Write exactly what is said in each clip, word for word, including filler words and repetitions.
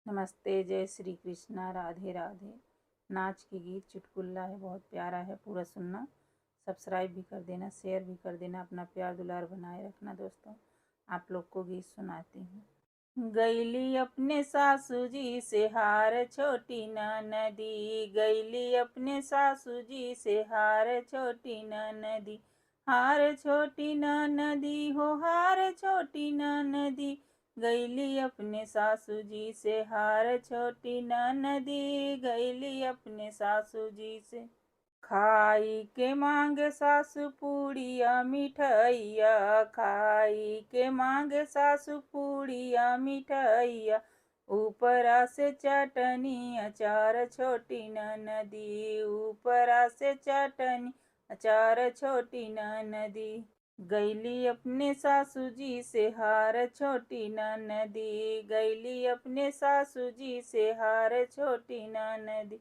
नमस्ते, जय श्री कृष्णा, राधे राधे। नाच के गीत चुटकुल्ला है, बहुत प्यारा है, पूरा सुनना। सब्सक्राइब भी कर देना, शेयर भी कर देना, अपना प्यार दुलार बनाए रखना दोस्तों। आप लोग को गीत सुनाती हूँ। गईली अपने सासू जी से हार छोटी ननदी, गईली अपने सासू जी से हार छोटी ननदी, हार छोटी ननदी हो हार छोटी ननदी। गईली अपने सासू जी से हार छोटी ननदी, गईली अपने सासू जी से। खाई के मांगे सासु पूड़िया मिठाइया, खाई के मांगे सासु पूड़िया मिठाइया। ऊपरा से चटनी अचार छोटी ननदी, ऊपरा से चटनी अचार छोटी ननदी। गईली अपने सासू जी से हार छोटी ननदी, गईली अपने सासू जी से हार छोटी ननदी,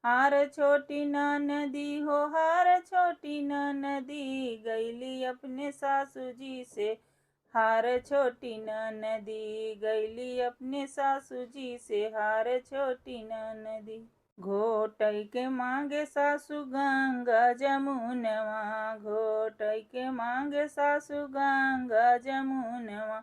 हार छोटी ननदी हो हार छोटी ननदी। गईली अपने सासू जी से हार छोटी ननदी, गईली अपने सासू जी से हार छोटी ननदी। घोटई के मांगे सासु गंगा जमुनवा, घोटई के मांगे सासु गंगा जमुनवा,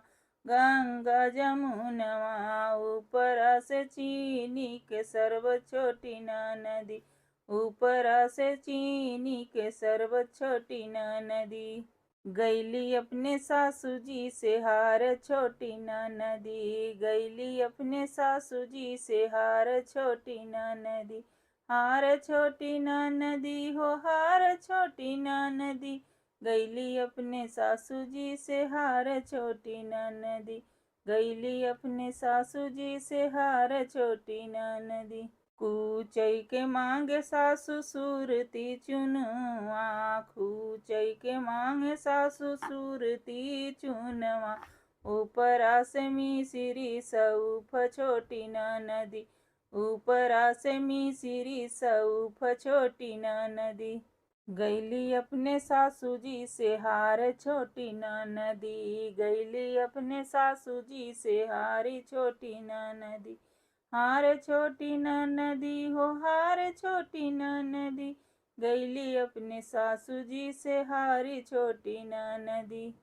गंगा जमुनवा। ऊपरा से चीनी के शरबत छोटी ननदी, ऊपरा से चीनी के शरबत छोटी ननदी। गईली अपने सासू जी से हार छोटी ननदी, गईली अपने सासू जी से हार छोटी ननदी, हार छोटी ननदी हो हार छोटी ननदी। गईली अपने सासू जी से हार छोटी ननदी, गईली अपने सासू जी से हार छोटी ननदी। कूचई के मांगे सासु सूरती चुनुआ, कूचई के मांगे सासु सूरती चुनवा। ऊपरा से मिसिरी सौफ छोटी ननदी, ऊपरा से मिसिरी सौफ छोटी ननदी। गईली अपने सासू जी से हार छोटी ननदी, गईली अपने सासू जी से हारी छोटी ननदी, हार छोटी ननदी हो हार छोटी ननदी। गईली अपने सासू जी से हारी छोटी ननदी।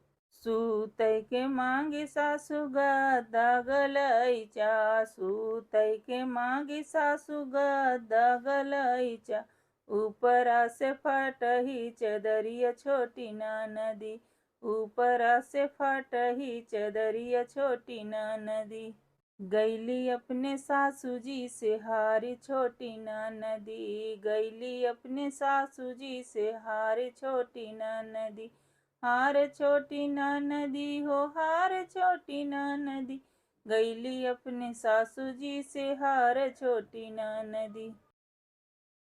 सूतई के मांगी सासु गद्दा गलैचा, सूतई के मांगी सासु गद्दा गलैचा। ऊपरा से फटही चदरिया छोटी ननदी, ऊपरा से फटही चदरिया छोटी ननदी। गईली अपने सासू जी से हारी छोटी ननदी, गईली अपने सासू जी से हारी छोटी ननदी, हार छोटी ननदी हो हार छोटी ननदी। गईली अपने सासू जी से हार छोटी ननदी।